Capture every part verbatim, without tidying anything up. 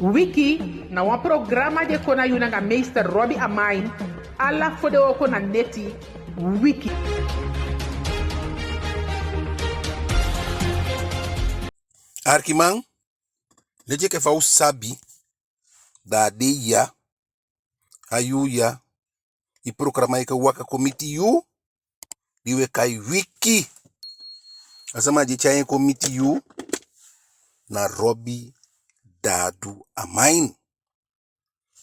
Wiki na wan programa di e kon na yu nanga meester Robbie Amain, ala fodewooko na neti. Wiki. Arkiman, leti enke fa u sabi, da a dei ya, a yuu ya, i programa e kon waka kon miti yu, di we kai Wiki. A sama di e tyai en kon miti yu, na Robbie Dadu Amain.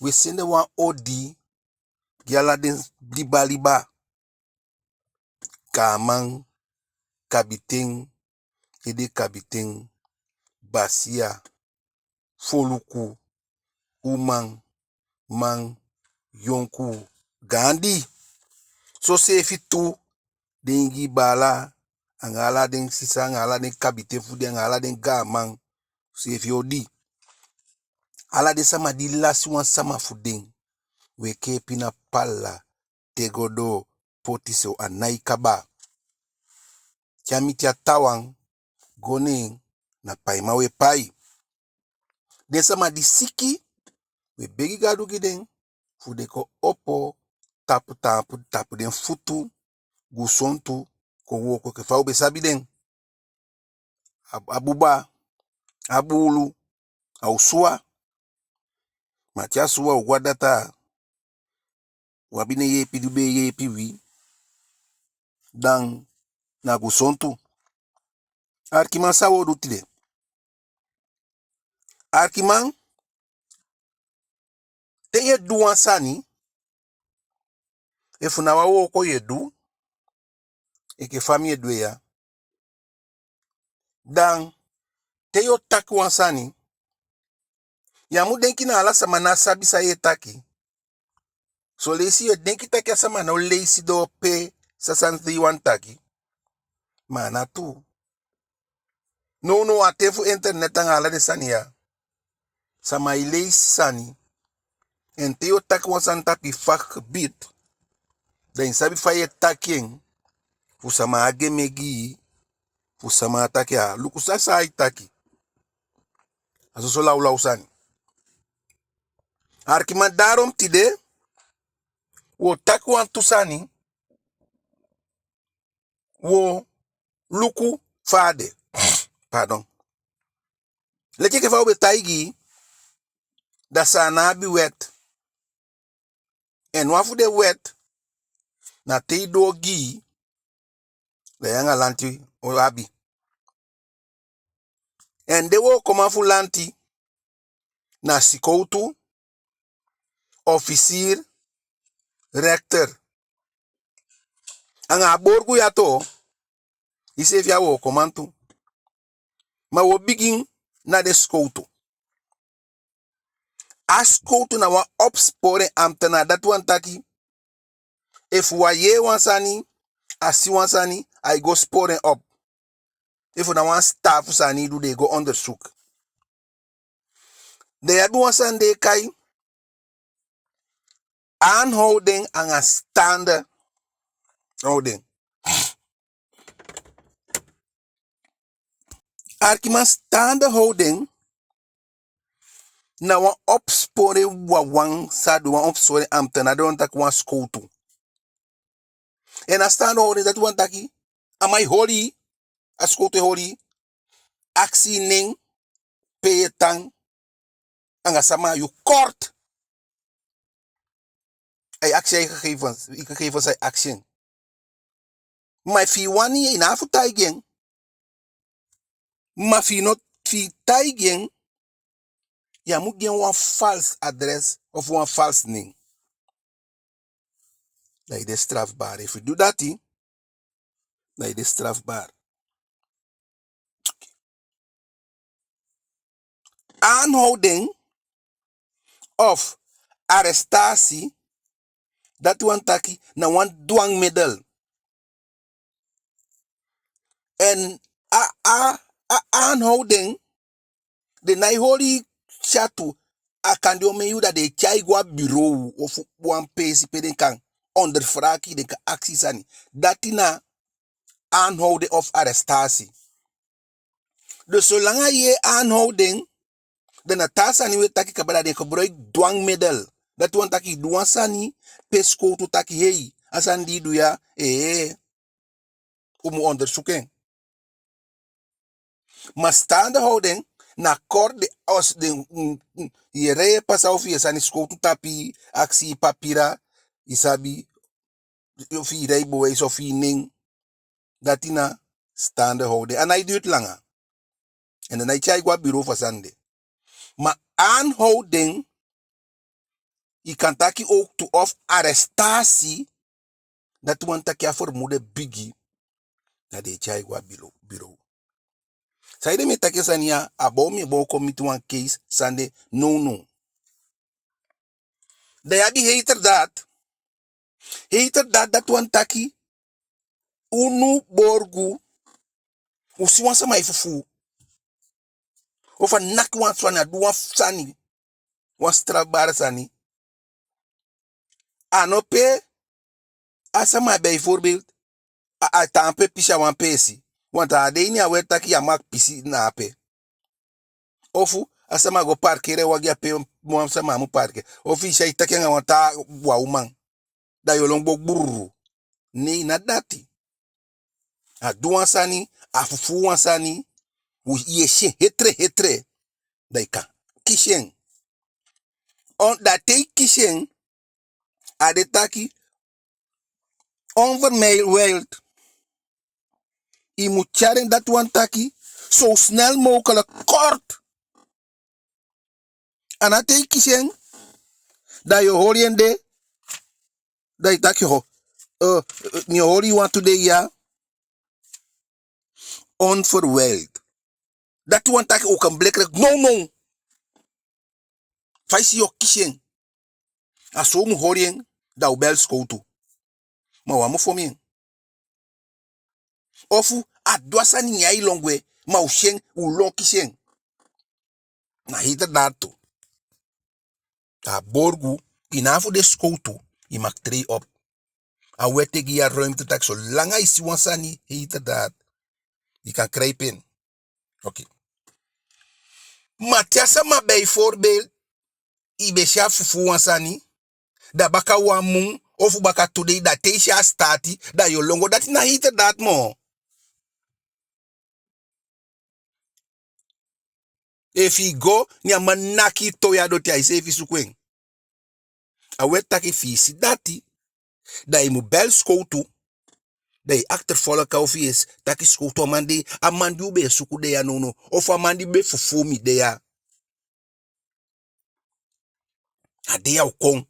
We sende wan odi gi ala den liba liba, gaaman, kabiten, ede kabiten, basiya, foluku, uman, man, yonkuu, gaandi. Soseefi tu den Ingii baala, anga ala den sisa, anga ala den kabiten fu den, anga ala den gaaman, seefi odi. Ala den sama di lasi wan sama fu den, we kee pina pala te go doo poti so, a nái kaba. Te a miti a taawan, go neen, na paiman we pai. Den sama di siki, we begi Gadu gi den, fu den kon opo tapu, tapu, tapu den futu, gusontu, kon wooko enke fa u be sabi den. A, a buba, a buulu, a o suwa. Ma te a suwa, u go a dataa, u abi den yeepi di be e yeepi wi, dan na gusontu. Arkiman, san wo du tide? Arkiman, te ye du wan sani, efu na wan wooko ye du, enke fa mi e du en ya, dan te yo taki wan sani, ya mu denki na ala sama ná sabi san ye taki. Son leisi ye denki taki a sama ná o leisi doo pe san sani di i wani taki. Ma a ná tuu. Nownow a ten fu internet anga ala den sani ya, sama e leisi sani. En te yo taki wan sani tapu i vakgebied, da i sabi fa ye taki en, fu sama á gemegi i, fu sama á taki, a luku san, san ai taki. A soso lawlaw sani. Arkiman, daarom tide wo taki wantu sani, wo luku fa a de. Pardon. Leti enke fa u be taigi i, da Saanan abi wet. En wan fu den wet, na te i doo ogii, da yu anga lanti o abi. En den wookoman fu lanti na sikowtu, officier, rechter. Anga a borgu ya tu, iseefi a wookoman tu. Ma wo bigin na den sikowtu. A sikowtu na wan opsporing ambtenaar, dati wani taki, efu a yee wan sani, a si wan sani, ai go spoor en op. Efu na wan sitaafu sani i du, den e go onderzoek. Den abi wan sani den e kai aanhouding anga staandehouding. Arkiman, staandehouding na wan opsporing wawan, san a du, wan opsporing ambtenaar, dati wani taki wan sikowtu. En a staandehouding, dati wani taki, a man e holi i, a sikowtu e holi i, akisi i nen, pe ye tan, anga sama yu kort. Ai akisi i gegevens, i gegevens ai akisi en. Ma efi i wani, i ná abi fu taigi en. Ma efi i no, efi i taigi en, ya mu gi en wan vals adres of wan vals nen. Da i de strafbaar. Efi i du dati, da i de strafbaar. Aanhouding of arrestatie, dati wani taki na wan dwangmiddel. En a, a, a aanhouding, den nái holi i syatu, a kan de omen yuu, da den e tyai i go a bureau ofu wan peesi pe den kan ondervraag i, den kan akisi i sani. Dati na aanhouding of arrestatie. Dus solanga i yee aanhouding, Da na taa sani u e taki kaba, da den gebruik dwangmiddel. Dati wani taki i du wan sani pe sikowtu taki: hei, a sani di i du ya, ee, u mu ondersuku en. Ma staandehouding na kort, den, als den, mm, mm, i e rei e pasa ofu i e sani, sikowtu tapu i, akisi i papira, i sabi, ofu i rijbewijs ofu i nen. Dati na staandehouding. A nái duurt langa. En den nái tyai i go a bureau fu a sani de. Ma aanhouding, i kan taki ook tu, of arrestatie, dati wani taki a vermoeden bigi, da den e tyai i go a bureau, bureau. Saide mi e taki a sani ya? A bow mi e bow kon miti wan case sani de nownow. Da i abi heterdaad. Heterdaad, dati wani taki unu borgu, u si wan sama e fufuu, ofu a naki wan sani, a du wan sani, wan strafbare sani. A no pe a sama bijvoorbeeld, a, a tan pe pisi a wan peesi. Want a de ini a wet taki ya mag pisi na ape. Ofu a sama go parkeri en wagi ape wan sama á mu parkeri. Ofu i si ai taki anga wan taa wan uman, da yo lon go gbururu. Nei, ná dati. A du wan sani, a fufuu wan sani, u, i e si en hetre hetre, da i kan kisi en. On, da te i kisi en, a de taki onverwijld. I mu tyai en, dati wani taki zo snel mogelijk, kort. A ná te i kisi en, da yo holi en de, da i taki ho, eh, eh, mi o holi i wantu dei ya, onverwijld. Dati wani taki ogenblikkelijk, nownow. Fa i si yo kisi en. A so u mu holi en, da u bel sikowtu. Ma u á mu fon en. Ofu a du a sani, ne ai lon gwe, ma u si en, u lon kisi en. Na heterdaad tu. A borgu, i ná afu de sikowtu, i mag treed op. A wet e gi i a ruimte taki solanga i si wan sani heterdaad, i kan grijp in. Oké. Ma te a sama bijvoorbeeld, i be si a fufuu wan sani, da baka wan mun ofu baka tu dei, da te i si a sitaati, da yo lon go, dati ná heterdaad moo. Efu i go, ne a man naki i, towe a doti, a iseefi suku en. A wet taki efu i si dati, da i mu bel sikowtu, da i achtervolg en, ofu i e taki sikowtu, a man di, a man di u be e suku de ya nownow, ofu a man di be fufuu mi de ya. A de ya, u kon.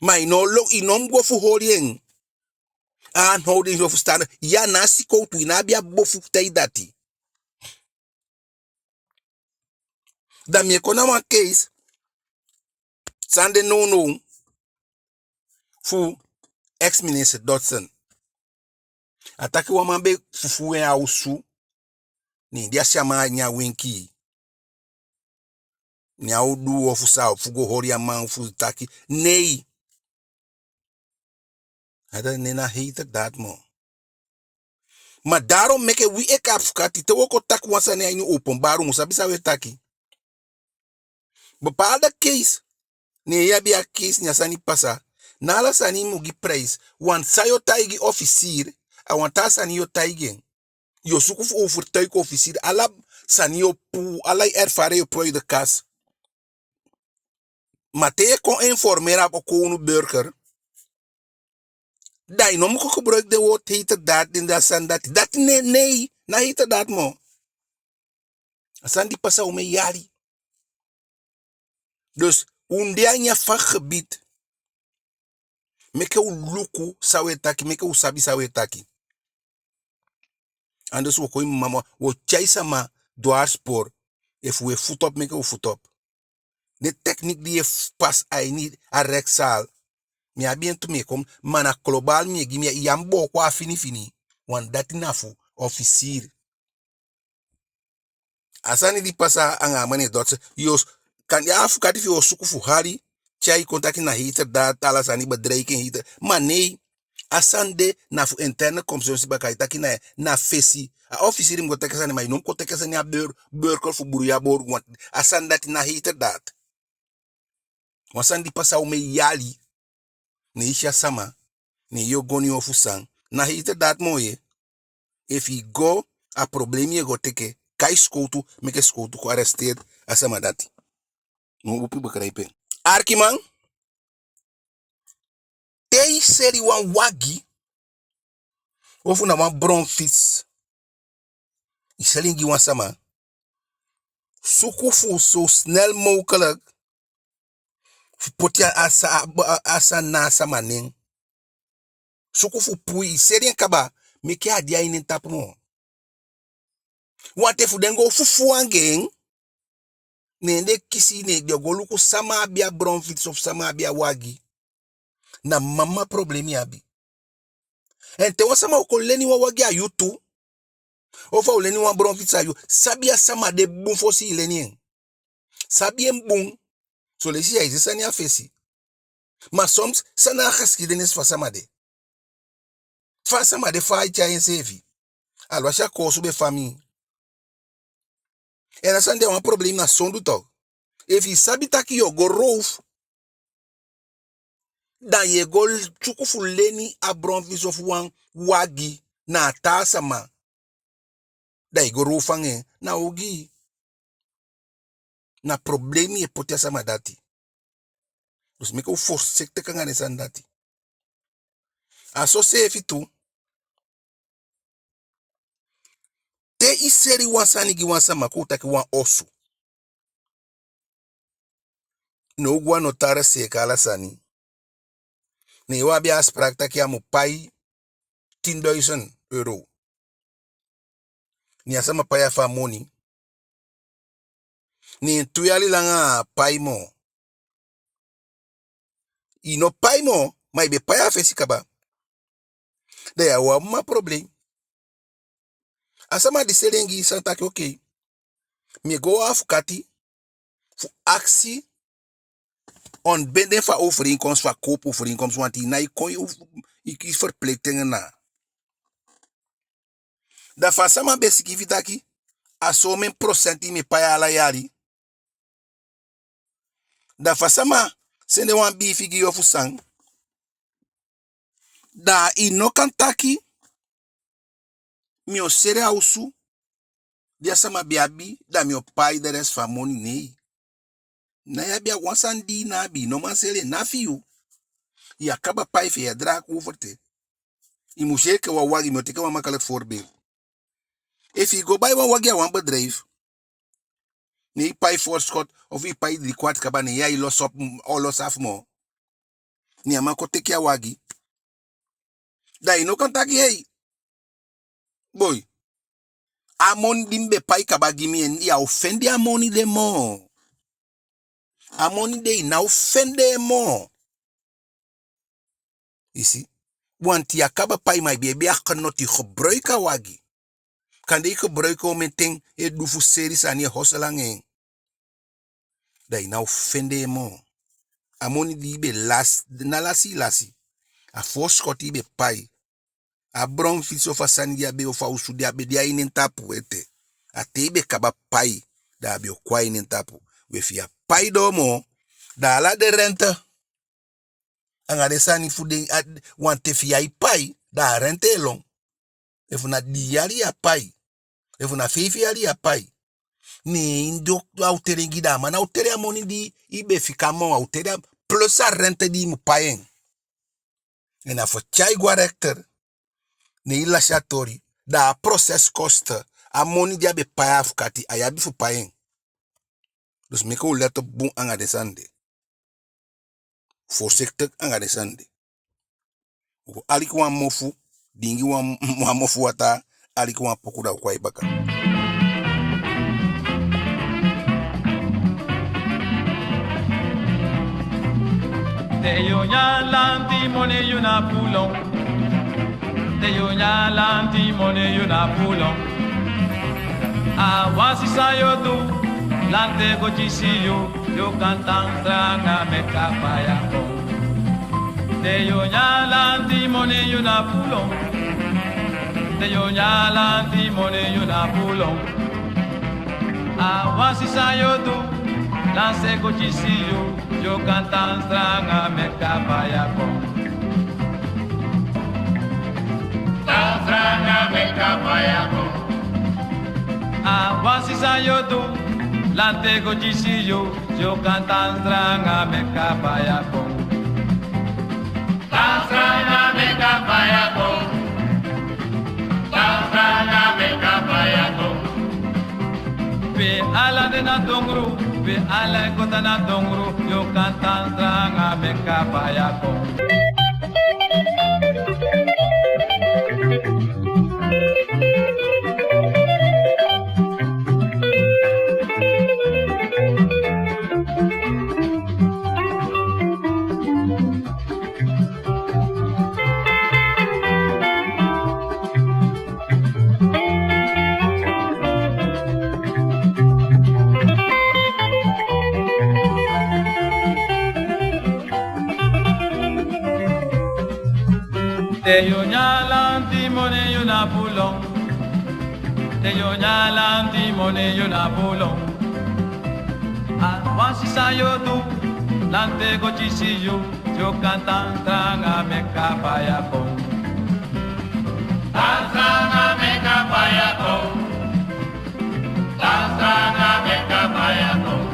Ma i no lo, i no mu go fu holi en. Aanhouding, i fusutan? Ya na sikowtu, i ná abi a bofu fu taigi dati. Da mi e kon na wan case san de nownow fu ex-minister Dodson. A taki wan man be fufuu en a osu. Ne di a si a man, ne a wenki. Ne a o du ofu san, ofu go holi a man, ofu taki. Nei. A dati ná heterdaad moo. Ma daarom meke wi enke afukati, te wi o kon taki wan sani a ini openbaar, u mu sabi san u e taki. Bepaalde case, ne i abi a case, ne a sani pasa, ná ala sani i mu gi prijs. Want san yo taigi officier, a wan taa sani yo taigi en. Yo suku fu overtuig officier, ala sani yo puu, ala i ervaring yo puu a ini de kas. Ma te i e kon informeren a gewone burger, da i no mu kon gebruik den woord heterdaad, den, da sani dati. Dati ná, nei, ná heterdaad moo. A sani di pasa omen yali. Dus, u de a ini a vakgebied. Meke u luku san u e taki, meke u sabi san u e taki. Anders u o kon ini mama, u o tyai sama dwaalspoor. Efu u e voed op, meke u voed op. Den techniek di e pas a ini a rechtszaal, mi abi en tu, mi e kon, ma na globaal mi e gi, mi e, i á mu booko a finifini. Want dati na fu officier. A sani di pasa anga a man e doti, yo, kande a afukati fi i o suku fu hali, tyai kon taki na heterdaad, ala sani bedreiging, heter. Ma nei, A sani de na fu interne consumptie baka, i taki na, na fesi. A officier mu go teke sani, ma i no mu kon teke sani a bur-, burger fu buruya boru, want a sani dati na heterdaad. Wan sani di pasa omen yali, ne i si a sama, ne yu o go na en ofu san, na heterdaad moo ye. Efu i go, a problemi yu e go teke, kai sikowtu, meke sikowtu kon arresteer a sama dati. No opo, begrijp en. Arkiman, te i seli wan wagi, ofu na wan bromfiets, i seli en gi wan sama, suku fu zo snel mogelijk fu poti a sa-, a, a, a sani na a sama nen. Suku fu puu, i seli en kaba, meke a á de a i nen tapu moo. Want efu den go fufuu anga en, ne den kisi, ne den o go luku sama abi a bromfiets of sama abi a wagi. Na mama problemi i abi. En te wan sama o kon leni wan wagi a yu tu, ofu a o leni wan bromfiets a yu, sabi a sama de bun fosi i leni en. Sabi en bun. Son leisi ya e si sani a fesi. Ma soms, san na a geschiedenis fu a sama de? Fa a sama de, fa ai tyai enseefi? Alwasi a koosube famii. En a sani de a wan problemi, na sondu toch. Efu i sabi taki yu o go roof, da yu e go suku fu leni a bromfiets ofu wan wagi na a taa sama, da i go roof anga en, na ogii. Na problemi yu e poti a sama dati. Dus meke u voorzichtig anga den sani dati. A soseefi tu, te i seli wan sani gi wan sama, kon u taki wan osu. Ne u go a notaris, seeka ala sani. Ne u abi a afspraak taki a mu pai tin duizend euro. Ne a sama pai afu a moni. Ne tu yali langa a á pai moo. I no pai moo, ma i be pai a fesi kaba. Da yu a wan mama problem. A sama di seli en gi i, san taki, oké, mi e go a afukati fu akisi ontbinding fu a overeenkomst, fu a koopovereenkomst, want i nái kon, i, i, i verplichting na. Da fa a sama be sikiifi taki a somen procent i mu e pai ala yali, da fa a sama sende wan biifi gi yu ofu san, da i no kan taki mi o seli a osu di a sama be abi, da mi o pai de rest fu a moni, nei. Ná i abi, a wan sani di i ná abi, i no man seli en, ná fi yu. Yu á kaba pai fi en, yu á draag over te. I mu si enke wan wagi, mi o teke wan makkelijk voorbeeld. Efu i go bai wan wagi a wan bedrijf, ne i pai voorschot, ofu i pai drie kwart kaba, ne yu á e los op, o los af moo. Ne a man kon teke a wagi. Da i no kan taki, hei, boi, a moni di mi be pai kaba, gi mi en. Yu á o fende a moni de moo. A moni de i ná o fende en moo. I si? Want yu á kaba pai, ma i be abi a genot, i gebruik a wagi. Kande i gebruik en omen ten, e du fu seli sani, e hosel anga en. Da i ná o fende en moo. A moni di i be lasi, ná lasi i lasi. A voorschot i be pai. A bromfiets ofu a sani di a be, ofu a osu di a be de a i nen tapu ete. A te i be kaba pai, da a be o kon a i nen tapu. We, efu yu á pai doo moo, da ala den rente anga den sani fu den, a, want efu yu á e pai, da a rente e lon. Efu na dii yali yu á pai, efu na feifi yali yu á pai, ne i du a o teli en gi, da a man ná o teli a moni di i be fika moo, a o teli a plus a rente di i mu pai en. En a fu tyai go a rechter, ne i lasi a toli, da a proceskosten, a moni di a be pai a afukati, a yu abi fu pai en. Dus meke u let op bun anga den sani de. Voorzichtig anga den sani de. U go aliki wan mofu, diingi wan, wan mofu wataa, aliki wan poku, da u kon a i baka. Te yo nyan lanti moni, yu na bulon. Te yo nyan lanti moni, yu na bulon. A wansi san yo du, lanti e go kisi yu, yo kan tan stranga meke a pai a kon. Tan stranga meke a pai a kon. A wansi san yo du, lanti e go kisi yu, yo kan tan stranga meke a pai a kon. Tan stranga meke a pai a kon. Tan stranga meke a pai a kon. Pe ala den na dungru, pe ala e koti na dungru, yo kan tan stranga meke a pai a kon. Te yo nyan lanti moni, yu na bulon. Te yo nyan lanti moni, yu na bulon. A wansi san yo du, lanti e go kisi yu, yo kan tan stranga meke a pai a kon. Tan stranga meke a pai a kon. Tan stranga meke a pai a kon.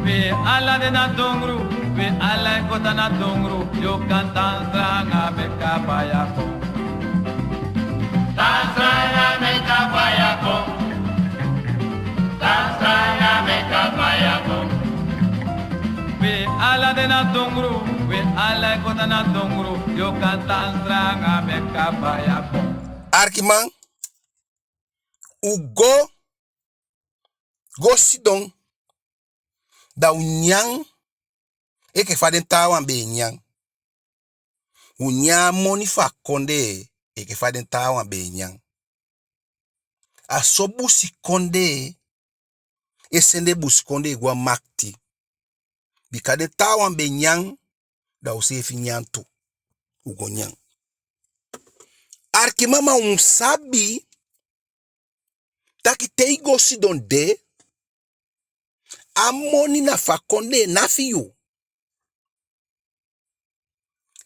Pe ala den na dungru, pe ala e koti na dungru, yo kan tan stranga meke a pai a kon. Tan stranga meke a pai a kon. Tan stranga meke a pai a kon. Pe ala den na dungru, pe ala e koti na dungru, yo kan tan stranga meke a pai a kon. Arkiman, u go, go sidon, da u nyan enke fa den taawan be e nyan. U nyan a moni fu a kondee enke fa den taawan be e nyan. A so busikondee e sende busikondee go a makiti. Bika den taawan be nyan, da u seefi nyan tu. U go nyan. Arkiman, ma u mu sabi taki te i go sidon de, a moni na fu a kondee, ná fi yu.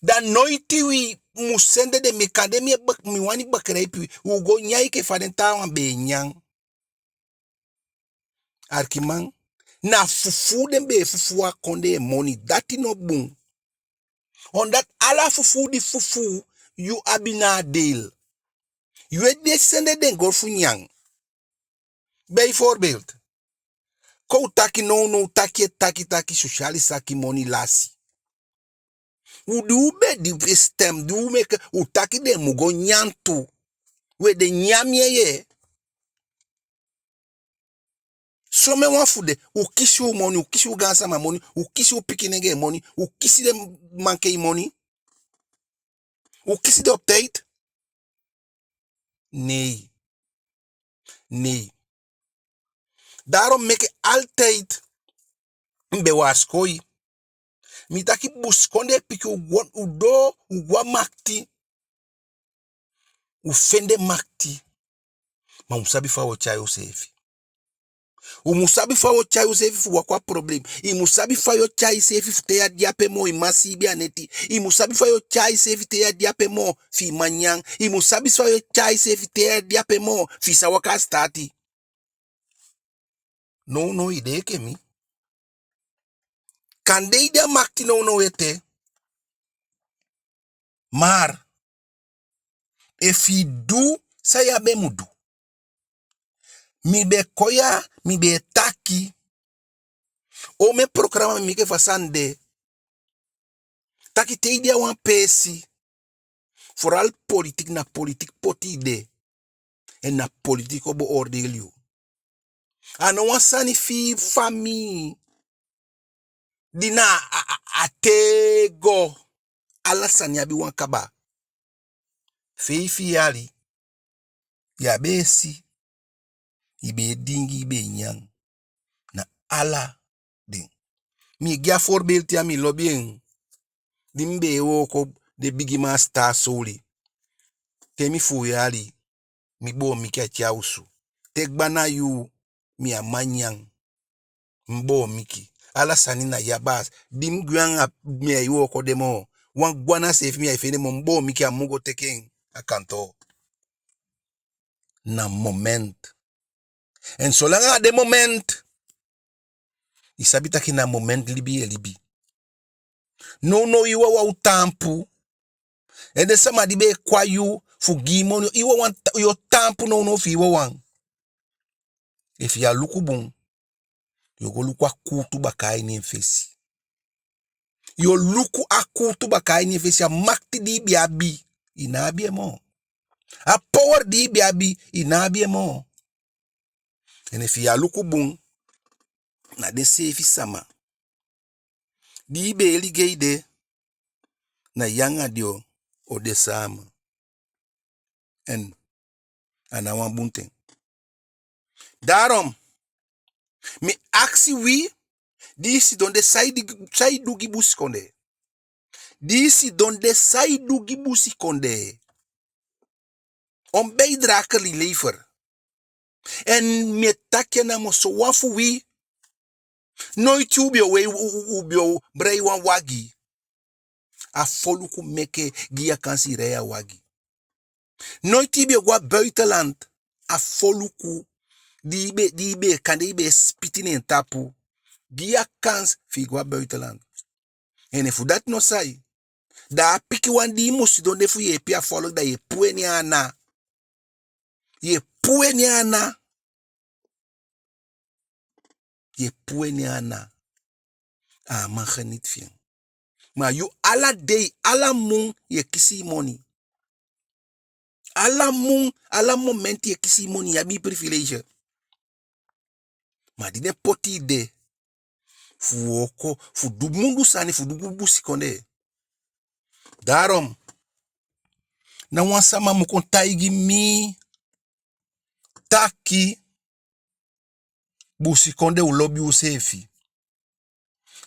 Da noiti wi mu sende den, mi kande mi e bak-, mi wani bakrai pi wi, u go nyan enke fa den taawan be e nyan. Arkiman, na fufuu den be e fufuu a kondee moni, dati no bun. Omdat ala fufuu di fufuu, yu abi na a deel. Yu e de sende den go fu nyan. Bijvoorbeeld, kon u taki nownow taki e taki taki sociale saki moni lasi. U di u be di stem di u meke, u taki den mu go nyan tu. We, den nyan mi yeye. Somen wan fu den, u kisi u moni, u kisi u gaansama moni, u kisi u pikinengee moni, u kisi den mankei moni. U kisi den op tijd? Nee. Nee. Daarom meke altijd mi be waasikoi. Mi taki busikondee pikin, u go, u doo, u go a makiti. U fende makiti. Ma u mu sabi fa u o tyai useefi. U mu sabi fa u o tyai useefi fu waka a problem. I mu sabi fa yu o tyai iseefi fu te yu á de ape moo, i mma siibi a neti. I mu sabi fa yu o tyai iseefi te yu á de ape moo fi i mma nyan. I mu sabi fa yu o tyai iseefi te yu á de ape moo fi i sa waka a sitaati. Nownow i de enke mi. Kande i de a makiti nownow ete. Maar efi i du san yu á be mu du. Mi be kon ya, mi be e taki. Omen programa mi meke fu a sani de. Taki te i de a wan peesi, vooral politiek, na politiek poti i de. En na politiek o beoordeel yu. A no wan sani fi i famii. Di na a, a, a tego. Ala sani abi wan kaba. Feifi yali. Yu á be e si. I be e diingi, i be e nyan. Na ala den. Mi e gi a voorbeeld ya, mi lobi en. di mi be e wooko den bigiman a Sitaasoli, te mi fuuyali, mi boomiki a tyai a osu. Te gba na yuu, mi á man nyan. Mi boomiki. Ala sani na ya, baasi. Di mi gwe anga mi á e wooko de moo. Wan gwana seefi mi á e fende moo, mi boomiki, a mi mu go teke en a kantoo. Na moment. En solanga a de moment, i sabi taki na moment libi i e libi. Nownow i wawan o taampu. En den sama di be e kon a yu fu gi i moni, i wawan ta-, yo taampu nownow fi i wawan. Efu yu á luku bun, yo go luku a kuutu baka a ini en fesi. Yo luku a kuutu baka a ini en fesi, a makiti di i be abi, i ná abi en moo. A power di i be abi, i ná abi en moo. En efu yu á luku bun, na den seefi sama di i be e ligei de, na yu anga den o, o de sama. En a ná wan bun ten. Daarom, mi akisi wi, di i sidon de, san i di-, san i du gi busikondee? Di i sidon de, san i du gi busikondee? On bijdrage i lever? En mi e taki en namo, sowan fu wi, noiti u be o wei, u, u, u be o rei wan wagi. A foluku meke gi yu a kansi i rei a wagi. Noiti i be o go a buitenland. A foluku di i be, di i be, kande i be e sipiti neen tapu, gi yu a kansi fi i go a buitenland. En efu dati no sai, da a pikinwan di i mu sidon de fu yeepi a foluku, da yu e puu en ne en ana. Yu e puu en ne en ana. Yu e puu en ne en ana. A á man geniet fi en. Ma yu ala dei, ala mun yu e kisi i moni. Ala mun, ala momenti yu e kisi i moni, yu abi i privilege. Ma di den poti i de fu wooko, fu du mundu sani, fu du gi busikondee. Daarom, ná wan sama mu kon taigi mi taki busikondee, u lobi useefi.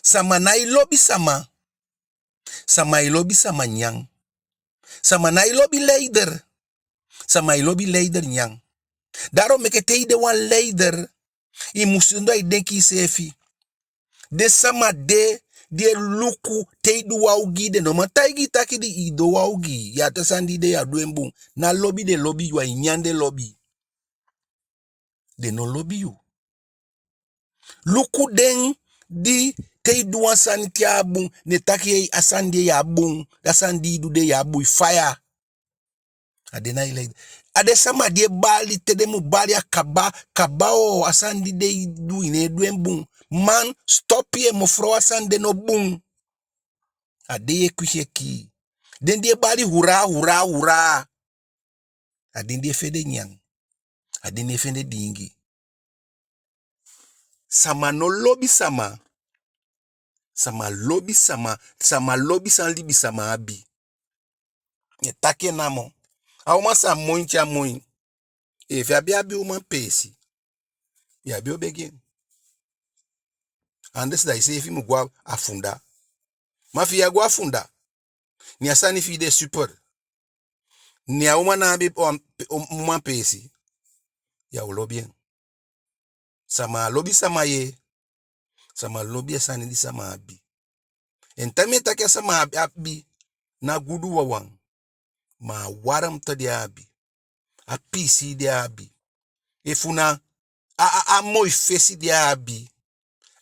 Sama nái lobi sama. Sama e lobi sama nyan. Sama nái lobi leider. Sama e lobi leider nyan. Daarom meke te i de wan leider, i mu sidon da i denki iseefi. Den sama de di e luku te i du wan ogii, den no man taigi i taki di i du wan ogii, yu á tan, sani di i de yu á du en bun. Ná lobi den lobi yu, a i nyan den lobi. Den no lobi yu. Luku den di te i du wan sani te a á bun, den taki: "Ei, a sani di e ya á bun, a sani di i du de ya á bun, i faya." A den na i lei. A den sama di e bali te den mu bali, a kaba, kaba o, a sani di de i du, i ne e du en bun. Man, stop ye, mevrouw, a sani de no bun. A den ye kwisi e kii. Den di e bali hura, hura, hura. A den di e fende nyan. A den di e fende diingi. Sama no lobi sama. Sama lobi sama, sama lobi san libisama abi. Mi e taki en namo. A uman sa moi te a moi. Efu a be abi uman peesi, yu á be o begi en. Anders da iseefi mu go a, a funda. Ma fi yu á go a funda, ne a sani fi i de super, ne a uman ná abi, o, o, uman peesi, yu á o lobi en. Sama á lobi sama ye. Sama lobi a sani di sama abi. En te mi e taki a sama abi, abi, ná gudu wawan, ma a warmte di a abi, a piisii di a abi, efu na a, a, a moi fesi di a abi,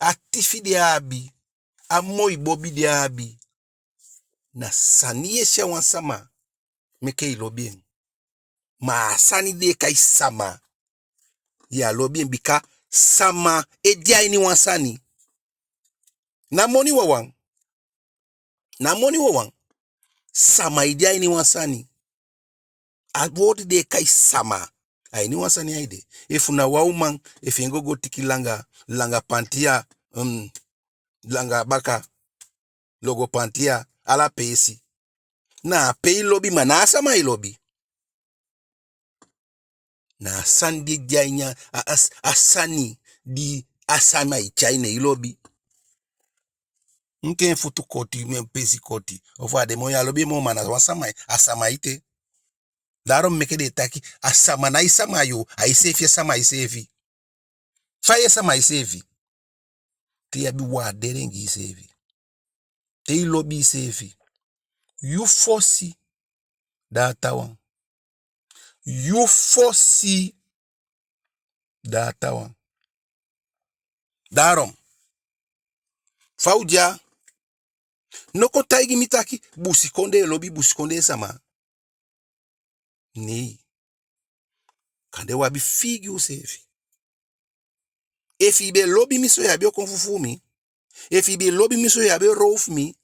a tifi di a abi, a moi bobi di a abi, na sani ye si a wan sama meke i lobi en. Ma a sani di e kai sama, yu á lobi en, bika sama e de a ini wan sani. Ná moni wawan. Ná moni wawan. Sama e de a ini wan sani. A wowtu di e kai sama, a ini wan sani ai de. Efu na wan uman, efu en go go tiki langa, langa panti ya, um, langa baka, logo panti ya, ala peesi, na a pe i lobi, ma ná a sama i lobi. Na a sani di de a ini a, a, a sani di a sama e tyai, ne i lobi. Enke en futu koti, en pesi koti. Ofu a de moo, ya lobi en moo, ma na wan sama, a sama ete. Daarom meke den e taki, a sama nái sama yu, a iseefi e sama iseefi. Fa yu e sama iseefi? Te yu abi waardering gi iseefi. Te i lobi iseefi. Yu fosi, da a taawan. Yu fosi, da a taawan. Daarom, fa u de ya, no kon taigi mi taki busikondee lobi busikondee sama. Nei. Kande u abi fii gi useefi. Efu i be lobi mi so, ya be o kon fufuu mi? Efu i be lobi mi so, ya be o roof mi?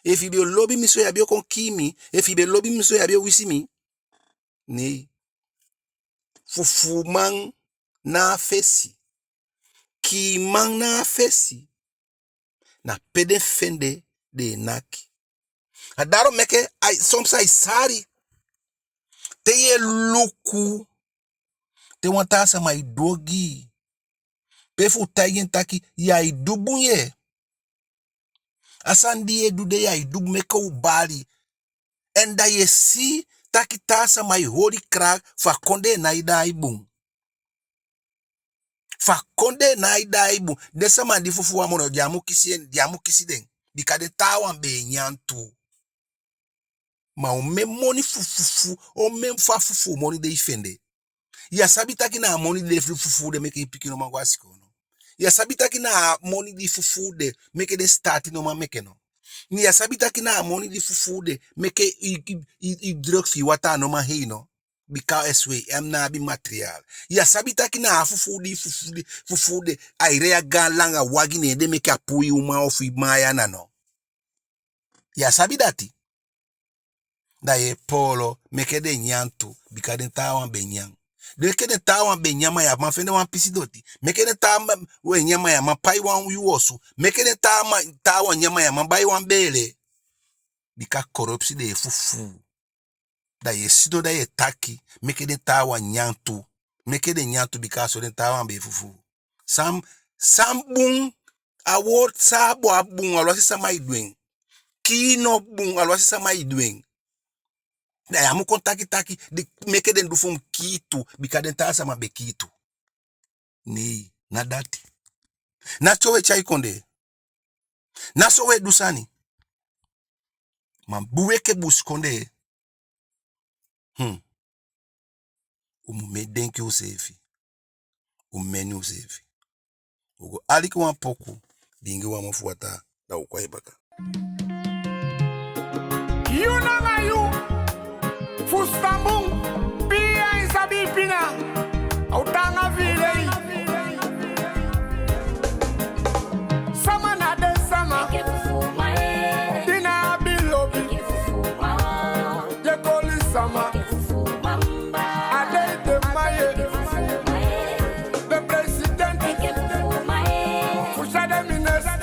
Efu i be lobi mi so, ya be o kon kii mi? Efu i be lobi mi so, ya be o wisi mi? Nei. Fufuuman na a fesi. Kiiman na a fesi. Na pe den fende den e naki. A daarom meke ai, soms ai sari. Te yu e luku, te wan taa sama e du ogii, pe fu taigi en taki, ya e du bun ye. A sani di yu e du de, ya e du bun, meke u bali. En da yu e si taki taa sama e holi kracht, fu a kondee nái daai bun. Fu a kondee nái daai bun. Den sama di fufuu a moni, den á mu kisi en, den á mu kisi den. Bika den taawan be e nyan tu. Ma omen moni fu fufuu, omen fu a fufuu moni de i fende? Ya sabi taki na a moni di den fufuu de meke i pikin no man go a sikoo no? Ya sabi taki na a moni di fufuu de meke den sitaati no man meke no? Ya sabi taki na a moni di fufuu de meke i, i, i, i druk fi i wataa no man hei no? Bika S W M ná abi materiaal. Ya sabi taki na a fufuu di fufuu de, fufuu de, ai rei a gaan langa wagi, ne en de meke a puu i uman ofu i maaya na no? Ya sabi dati? Da yu e poolo, meke den nyan tu, bika den taawan be nyan. Meke den taawan be nyan, ma ya man fende wan pisi doti. Meke den taawan be nyan, ma ya man pai wan yuu osu. Meke den taawan, taawan nyan, ma ya man bai wan beele. Bika korupsi den e fufuu. Da yu e sidon da yu e taki, meke den taawan nyan tu. Meke den nyan tu, bika a so den taawan be e fufuu. San, san bun, a woord sabo a bun, aluwasi sama e du en. Kii no bun, aluwasi sama e du en. Da ya mu kon taki taki, di, meke den du fu mi kii tu, bika den taa sama be kii tu. Nei, ná dati. Ná so u e tyai kondee. Ná so u e du sani. Ma bun, u enke busikondee, hmm, u mu meke denki useefi. U mu meni useefi. U go aliki wan poku, diingi wan mofu wataa, da u kon baka. Yu nanga yu. Fusutan bun, pii ain sabi pina, a o taanga fi i lei. Sama na den sama di ná abi lobi, ye koli sama. A de i de maye, den presidenti, fu sa den minister,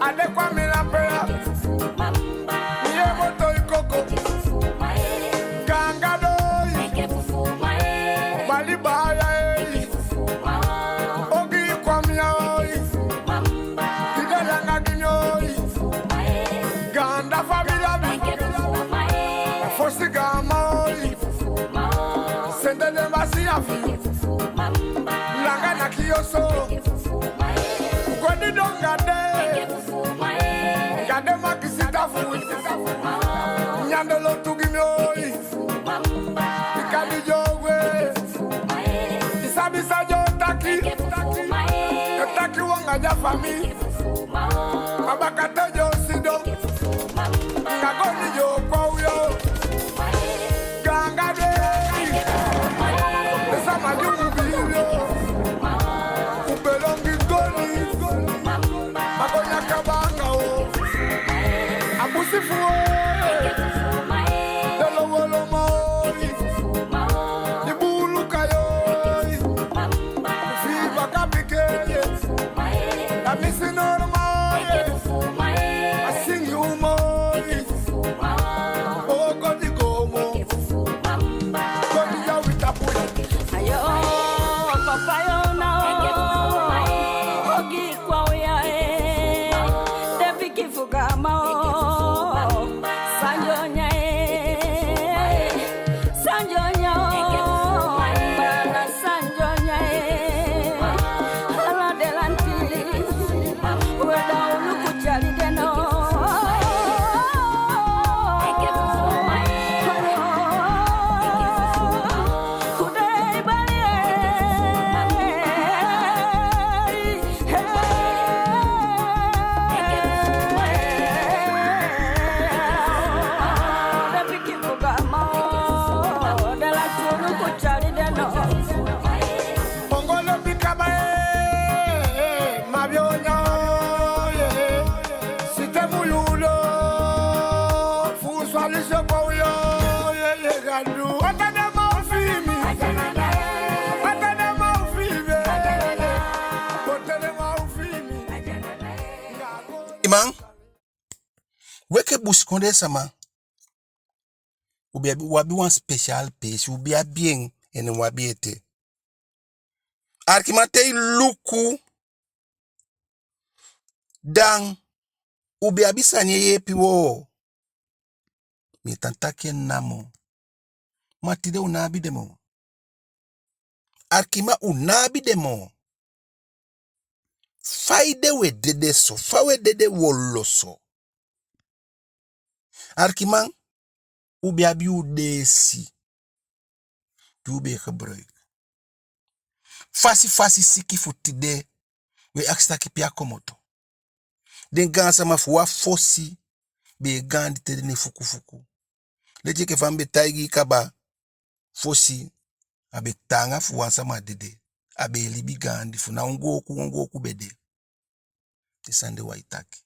a de Kwame Lampe ya. Mi e boto i koko. Ganga doi. Bali baya ei. Ogii Kwame ya oi. I de langa gi mi oi. Ganda famila mi. Fosi gaaman oi. Sende den basiya fi i. Langa na kii oso. U go didon anga den. Gadu e maki sitafu. Nyan den lontu gi mi oi. Bika di yo gwe, i sabi san yo taki. Yo taki wan anga ya famii. Ma baka te yo sidon, anga goni yo kon yo. Ganga dei. Den sama di u mu biibi yo, u be longi goni. Ma goni á kaba anga u. A busi fu u, den lowolomo, di buulu kai yo. Fi i baka piki, da mi si normal. busikondee sama, u be abi, u abi wan speciaal peesi, u be abi en, en u abi ete. Alikiman, te i luku, dan u be abi sani e yeepi u. Mi e tan taki en namo. Ma tide u ná abi den moo. Alikiman, u ná abi den moo. Fa ede u e dede so, fa u e dede wolo so. Alikiman, u be abi u deesi di u be e gebruik. Fasi fasi siki fu tide, u e akisi taki pe a komoto. Den gaansama fu u a fosi be e gaandi te den e fuku fuku. Leti enke fa mi be taigi i kaba, fosi a be taanga fu wan sama dede, a be e libi gaandi fu na ongooku, ongooku be de. Den sani de u á e taki.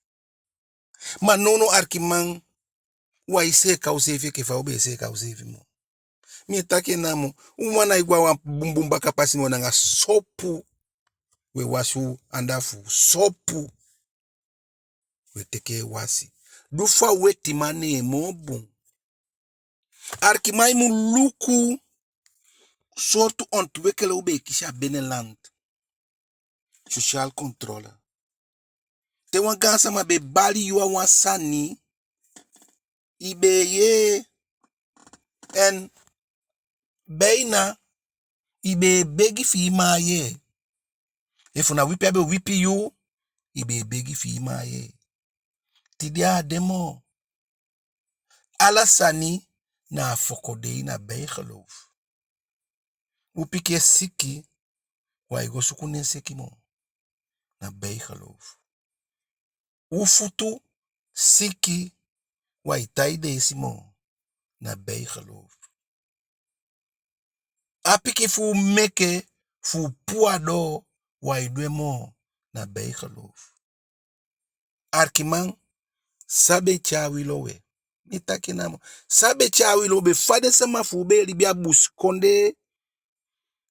Ma nownow, alikiman, u á e seeka useefi enke fa u be e seeka useefi moo. Mi e taki en namo, u uman ná e go a wan bunbun baka pasi moo, nanga sopu u e wasi u anda fu u, sopu u e teke e wasi. Du fu a wetiman, ne en moo bun. Alikiman, i mu luku sortu ontwikkeling u be e kisi a binnenland. Sociale controle. Te wan gaansama be bali yu a wan sani, i be e yee, en bijna i be e begi fi i mma á yee. Efu na wipi a be wipi yu, i be e begi fi i mma á yee. Tide a á de moo. Ala sani na a fokodei, na bijgeloof. U pikin e siki, u á e go suku nen seki moo, na bijgeloof. U futu siki, u á e tai deesi moo, na bijgeloof. A pikin fu u meke fu u puu a doo, u á e du en moo, na bijgeloof. Alikiman, san be e tyai wi lowe? Mi e taki en namo. San be e tyai wi lowe? Fa den sama fu u be e libi a busikondee,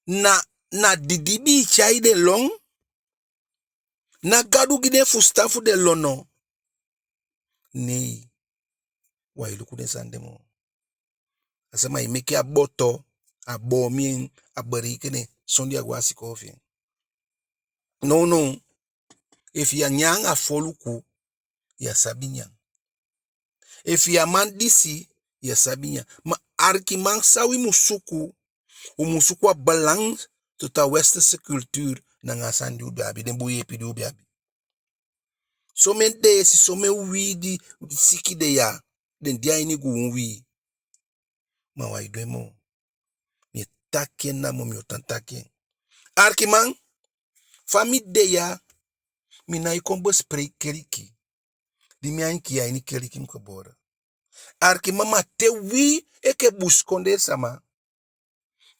na, na didibii tyai den lon? Na Gadu gi den fusutan fu den lon no? Nei. U á e luku den sani de moo. A sama e meke a boto, a boomi en, a bereikene, sondee a go a sikoo fi en. Nownow, efu yu á nyan anga foluku, yu á sabi nyan. Efu yu á man disi, yu á sabi nyan. Ma alikiman, san wi mu suku, u mu suku a balans tussen a westerse cultuur nanga a sani di u be abi, den bun yeepi di u be abi. Somen deesi, somen uwii di siki de ya, den de a ini guun uwii. Ma u á e du en moo. Mi e taki en namo, mi o tan taki en. Alikiman, fa mi de ya, mi nái kon bespreek keliki. Di mi ain kii, a ini keliki mi geboren. Alikiman, ma te wi enke busikondee sama,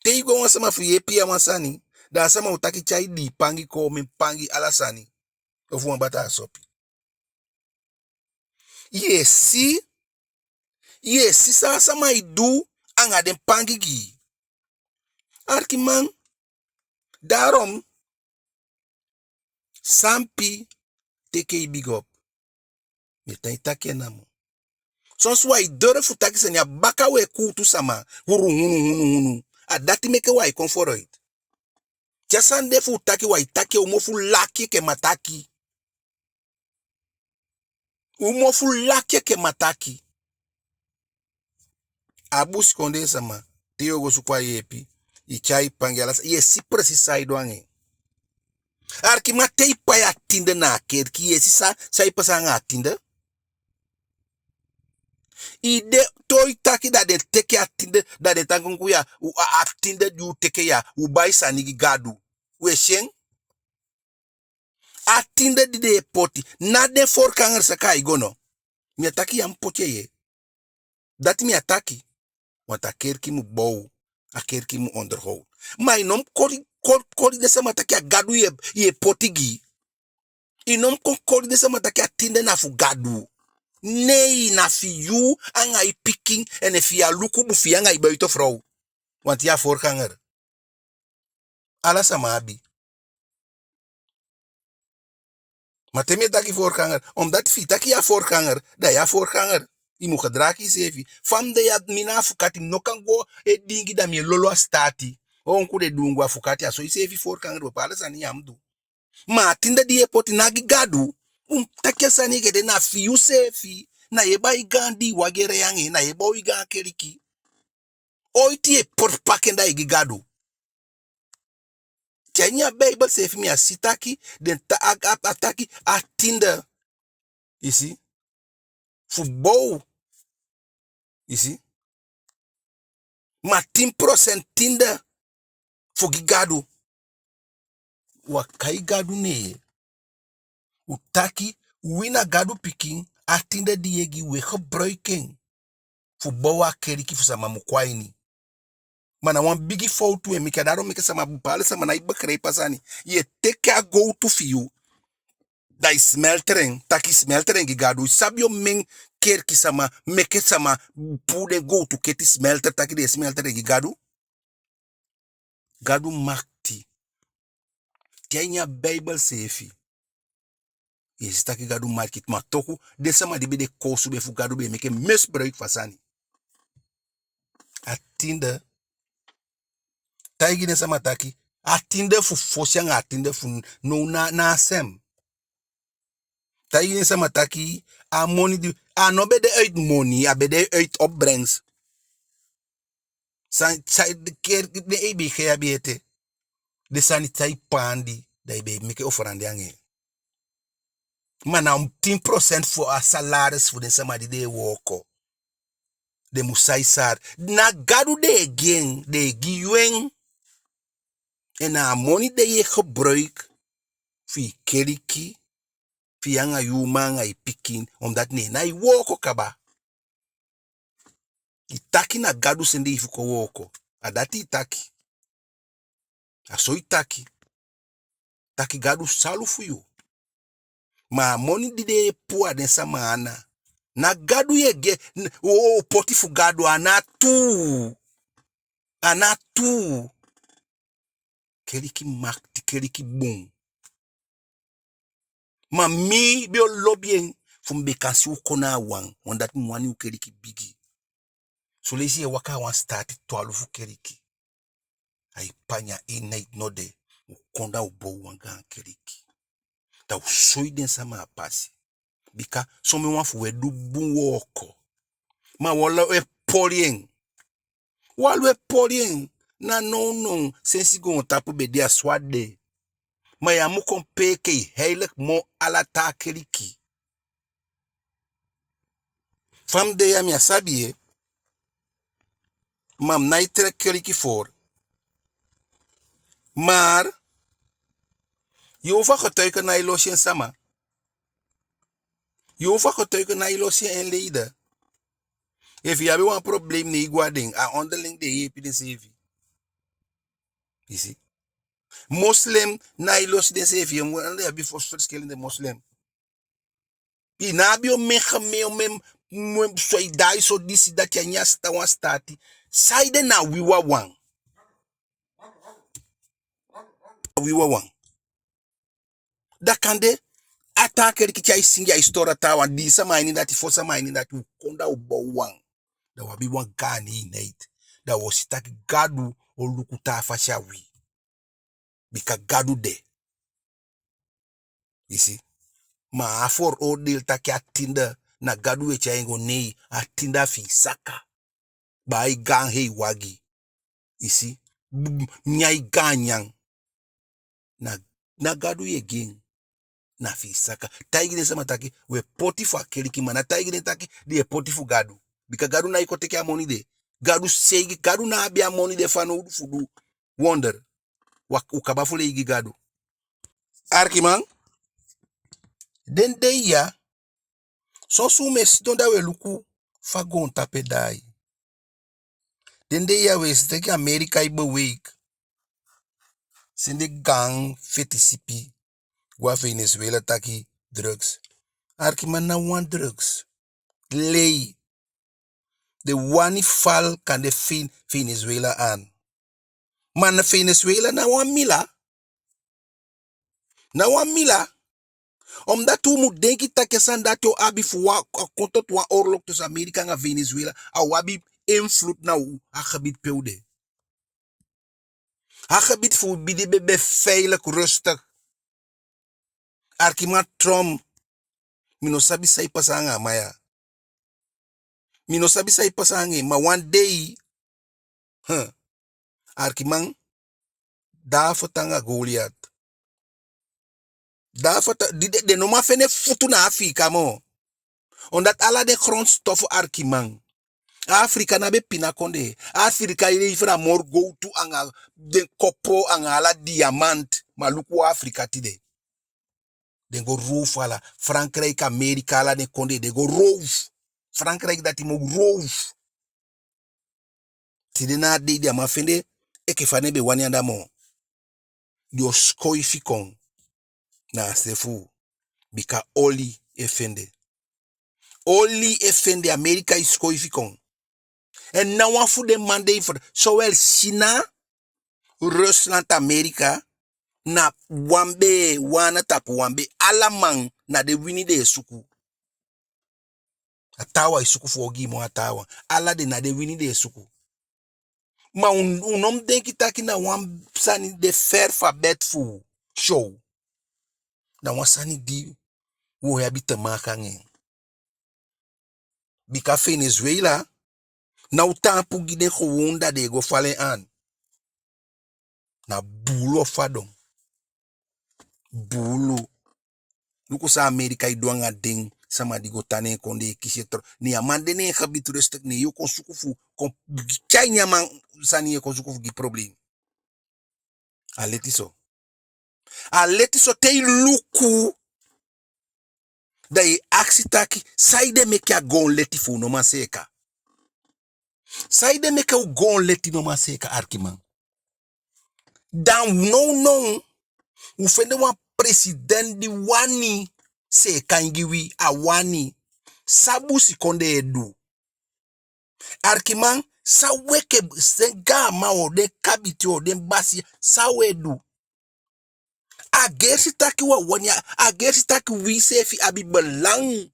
te i go a wan sama fu yeepi i a wan sani, da a sama o taki tyai dii pangi kon, omen pangi, ala sani. Ofu wan bataa sopi. Yu e si, yu e si san a sama e du anga den pangi gi i. Alikiman, daarom, Sampi, teke i big up. Mi e tan e taki en namo. Soms u á e durf fu taki sani, a baka u e kuutu sama, hunu, hunu, hunu, hunu. A dati meke u á e kon vooruit. Te a sani de fu u taki, u á e taki en, u mofu laki enke mataki. U mofu laki enke mataki. A busikondee sama, te yu o go suku a yeepi, i tyai pangi ala sa, yu e si precies san ai du anga en. Alikiman, te i pai a tiende na a keliki, yu e si san, san e pasa anga a tiende? I de, te u taki da den teke a tiende, da den tan kon ku ya, u, a, a tiende di u teke ya, u bai sani gi Gadu. U e si en? A tiende di den e poti, na den voorganger saka ai go no? Mi á taki yu á mu poti en, yee. Dati mi á taki. Want a keliki mu bow, a keliki mu onderhoud. Ma i no mu koli, koli, koli den sama taki a Gadu yu e, yu e poti gi. I no mu kon koli den sama taki a tiende na fu Gadu. Nei, na fi yu anga i pikin, en efi yu á luku bun fi yu anga i buitenvrouw. Want yu a voorganger. Ala sama abi. Ma te mi e taki voorganger, omdat fi i taki yu a voorganger, da yu a voorganger. I mu gedraag iseefi. Fa mi de ya, mi na afukati, mi no kan go e diingi da mi e lolo a sitaati. Onku de duungu afukati, a so iseefi voorganger, bepaalde sani ya mu du. Ma a tiende di i e poti, ná gi Gadu. U mu taki a sani enke den, na fi yuseefi. Na yu e bai gaan dii wagi e rei anga en, na yu e bow i gaan keliki. Oiti yu e poti paki en da i gi Gadu? Te a ini a Beibel seefi mi á si taki den ta-, a, a, a taki a tiende. I si? Fu bow. I si? Ma tin procent tiende fu gi Gadu. U á kai Gadu nee. U taki, wi na Gadu pikin, a tiende di yu e gi, u e gebruik en fu bow a keliki fu sama mu kon a ini. Ma na wan bigi fowtu u e meke. A dati o meke sama, bepaalde sama nái begrijp a sani. Yu e teke a gowtu fi yu, da i smelter en, taki i smelter en gi Gadu. I sabi omen keliki sama meke sama puu den gowtu keti smelter, taki den e smelter en gi Gadu? Gadu makiti. Te a ini a Beibel seefi, yu e si taki Gadu makiti, ma toku den sama di be de koosube fu Gadu be e meke misbruik fu a sani. A tiende. Taigi den sama taki a tiende fu fosi anga a tiende fu now na, na a sem. Taigi den sama taki a moni di, a no be de uit moni, a be de uit opbrengst. San, san, den ker, den e be e gei abi ete. Den sani san i paandi, da i be e meke ofrande anga en. Ma na tin procent fu a salaris fu den sama di den e wooko. Den mu sai sari. Na Gadu den e gi en, den e gi yu en. En na a moni de yu e gebruik fi i keliki, fi i anga yu uman anga i pikin, omdat neen na i wooko kaba. I taki na Gadu sende i fu kon wooko. A dati i taki. A so i taki. Taki Gadu salufu yu. Ma a moni di den e puu a den sama ana, na Gadu yu e gi en, o, o poti fu Gadu, a ná tuu. A ná tuu. Keliki makiti, keliki bun. Ma mi be o lobi en fu mi be kan si u kon na a wan, omdat mi wani u keliki bigi. Son leisi yu e waka a wan sitaati, twalufu keliki. Ai panya, eenheid no de. U kon da u bow wan gaan keliki. Da u soi den sama a pasi. Bika somen wan fu u e du bun wooko. Ma u ala u e poli en. U ala u e poli en. Na nownow, sensi goontapu be de, a so a de. Ma yu á mu kon pee enke i heilig moo ala taa keliki. Fa mi de ya mi á sabi, ma mi nái trek keliki voor. Maar Jehova getuige nái losi en sama. Jehova getuige nái losi en leider. Efu yu abi wan probleem, ne i go a den, a onderling den e yeepi denseefi. I si? Moslim nái losi denseefi, yu mu, den abi verschillende moslim. I ná abi omen gemeen, omen, omen, so i daai so disi dati a ini a sitaati, wan sitaati. Saide na wi wawan? Wi wawan. Da kande a taa keliki, te ai singi, ai sitoori a taawan, dii sama a ini dati, fo sama a ini dati, u kon da u bow wan. Da u abi wan gaan eenheid. Da u o si taki Gadu o luku taa fasi a wi. Bika Gadu de. I si? Ma a vooroordeel taki a tiende na Gadu u e tyai en go, nei, a tiende a fi i saka. Bai gaan hei wagi. I si? B-, nyan i gaan nyan. Na, na Gadu yu e gi en. Na fi i saka. Taigi den sama taki u e poti fu a keliki, ma ná taigi den taki den e poti fu Gadu. Bika Gadu nái kon teke a moni de. Gadu seigi, Gadu ná abi a moni de fanowdu fu du wonder. Wa-, u kaba fu lei gi Gadu. Arkiman, den dei ya, soso u mu e sidon da u e luku fa goontapu e daai. Den dei ya u e si taki Amerika e beweeg. Sende gaan feti sipi go a Venezuela taki drugs. Arkiman, ná wan drugs. Lei. Den wani val kande Ven-, Venezuela aan. Ma na Venezuela ná wan mila. Ná wan mila. Omdat u mu denki taki a sani dati o abi fu wan, a kon tot wan oorlog tussen Amerika anga Venezuela, a o abi invloed na u, a gebied pe u de. A gebied fu u be de be, be veilig, rustig. Arkiman, Trump, mi no sabi san e pasa anga a man ya. Mi no sabi san e pasa anga en, ma wan dei, huh, arkiman, David anga Goliath. David, di de, den no man fende futu na Afrika moo. Omdat ala den grondstof, arkiman. Afrika ná be pina kondee. Afrika e lever a moro gowtu anga den kopo anga ala diamant. Ma luku Afrika tide. Den go roof ala. Frankrijk, Amerika, ala den kondee, den go roof. Frankrijk dati moo roof. Tide na a dei di á man fende enke fa den be wani anda moo. Den o sikoifi kon na a se fu u. Bika oli e fende. Oli e fende, Amerika e sikoifi kon. En ná wan fu den man de fu, zowel China, Rusland, Amerika, na wan bee, wan ana tapu wan bee, ala man na den wini den e suku. A taawan e suku fu ogii moo a taawan. Ala den na den wini den e suku. Ma u, u no mu denki taki na wan sani de ver fu a bed fu u. Show. Na wan sani di u o abi te maken anga en. Bika Venezuela, ná o taampu gi den gewoon, da den e go fali en aan. Na buulu o fadon. Buulu. Luku san Amerika e du anga den sama di go tan ne en kondee e kisi en tro. Ne a man de ne en gebied rustig, ne yu o kon suku fu kon tyai ne a man sani, yu e kon suku fu gi problem. A leti so. A leti so te i luku, da i e akisi taki, saide meke a goonleti fu u no man seeka? Saide meke u goonleti no man seeka, arkiman? Da nownow, u fende wan president di wani seeka en gi wi, a wani. San busikondee e du? Arkiman, san u enke den gaaman o, den kabiten o, den basiya, san u e du? A gersi taki u á wani, a gersi taki wi seefi abi belang.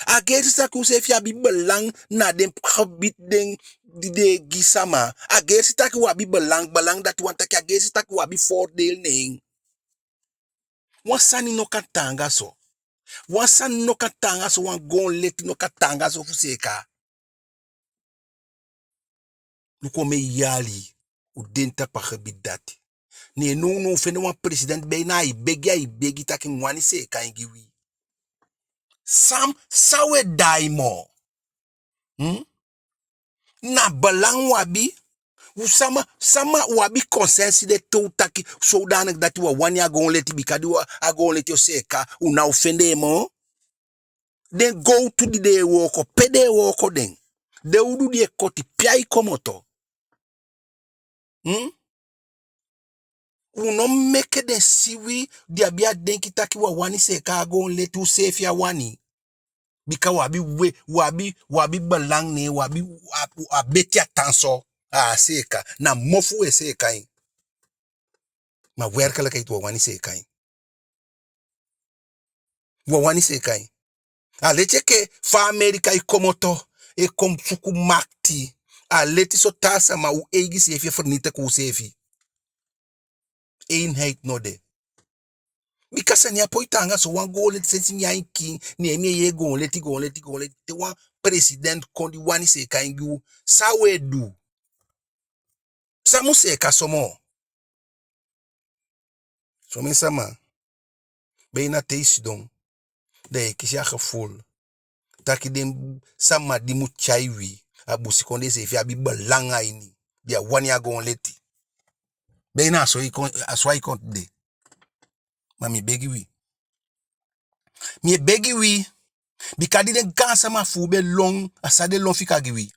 A gersi taki u seefi abi belang na den gebied den di den e gi sama. A gersi taki u abi belang, belang dati wani taki a gersi taki u abi voordeel ne en. Wan sani no kan taanga so. Wan sani no kan taanga so, wan goonleti no kan taanga so fu seeka. Luku omen yali u de tapu a gebied dati. Ne nownow u fende wan president, bijna ai begi, ai begi taki mi wani seeka en gi wi. San, san u e daai moo? Hmm? Na belang u abi. U sama, sama u abi konsensi de te u taki, zodanig dati u á wani a goonleti, bika di u a, a goonleti o seeka, u ná o fende en moo. Den gowtu di den e wooko, pe den e wooko den? Den udu di e koti, pe ai komoto? Hmm? U no meke den si wi, den abi a denki taki u á wani seeka a goonleti, u seefi á wani. Bika u abi we, u abi, u abi belang ne en, u abi, a, a beti a tan so, a seeka, na mofu u e seeka en. Ma werkelijkheid u á wani seeka en. U á wani seeka en. A leti enke fa Amerika e komoto, e kon suku makiti. A leti so taa sama, u eigi seefi e fernitiki u seefi. Eenheid no de. Bika sani á poi taanga so, wan goonleti, sensi nyan kiin, ne mi e yee goonleti, goonleti, goonleti. Te wan president kon di wani seeka en gi u, san u e du? San mu seeka so moo? Somen sama, bijna te i sidon, da i e kisi a gevoel taki den sama di mu tyai wi, a busikondee seefi abi belang a ini, den á wani a goonleti. Bijna a so i kon, a so ai kon de. Ma mi e begi wi. Mi e begi wi, bika di den gaansama fu u be lon, a san den lon fika gi wi.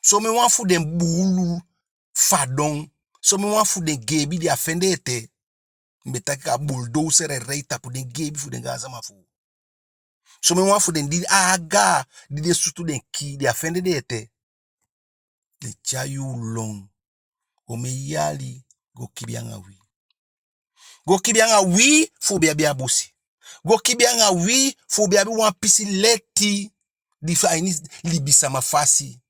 Somen wan fu den buulu fadon, somen wan fu den geebi den á fende ete. Mi be taki a bulldozer e rei tapu den geebi fu den gaansama fu u. Somen wan fu den di aga, di den sutu den kii, den á fende den ete. Den tyai u lon. Omen yali go kibi anga wi. Go kibii anga wi fu u be abi a busi. Go kibii anga wi fu u be abi wan pisi leti di fu a ini libisama fasi.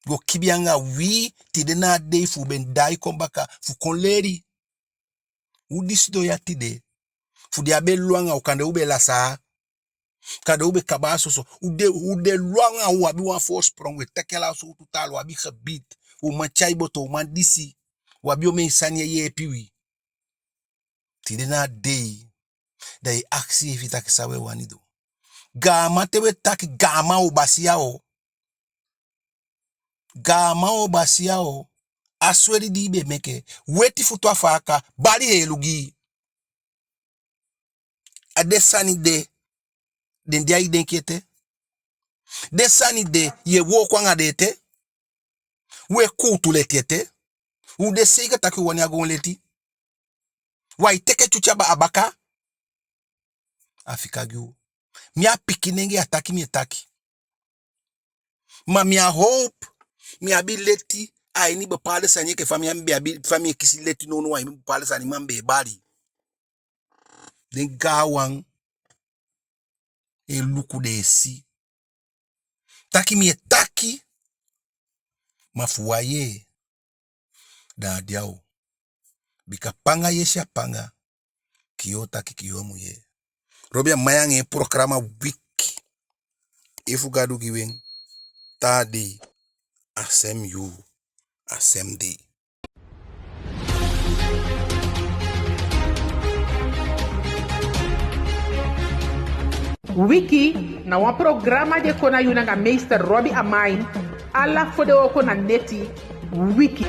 Go kibii anga wi. Tide na a dei fu u be daai kon baka fu kon leli. U di sidon ya tide, fu di a be lon anga u, kande u be lasaa, kande u be kaba a soso. U de, u de lon anga u, u abi wan voorsprong, u e taki ala sowtu taal, u abi gebied, u man tyai boto, u man disi, u abi omen sani e yeepi wi. Tide na a dei, da i akisi ifi taki san u e wani du. Gaaman, te u e taki gaaman, u basiya o. Gaaman, u basiya o. A sweli di i be meke, weti futu a faaka, bali heelu gi i. A den sani de, den de a i denki ete? Den sani de, yu e wooko anga den ete? U e kuutu leti ete? U de seika taki u wani a goon leti? U ai teke tyutyu a baka? A fika gi u. Mi a pikinenge, a taki mi e taki. Ma mi á howpu, mi abi leti a ini bepaalde sani enke fa mi á be abi, fa mi e kisi leti nownow a ini bepaalde sani, ma mi be e bali. Den gaanwan e luku, den e si taki mi e taki, ma fu u á yee, da a de a u. Bika panga yesi a panga, kiyoo taki kiyoo mu yee. Robi Amain anga en programa Wiki. Efu Gadu gi u en, taa dei, a sem yuu, a sem dei. Wiki na wan programa di e kon na yu nanga meester Robi Amain, ala fodewooko na neti. Wiki.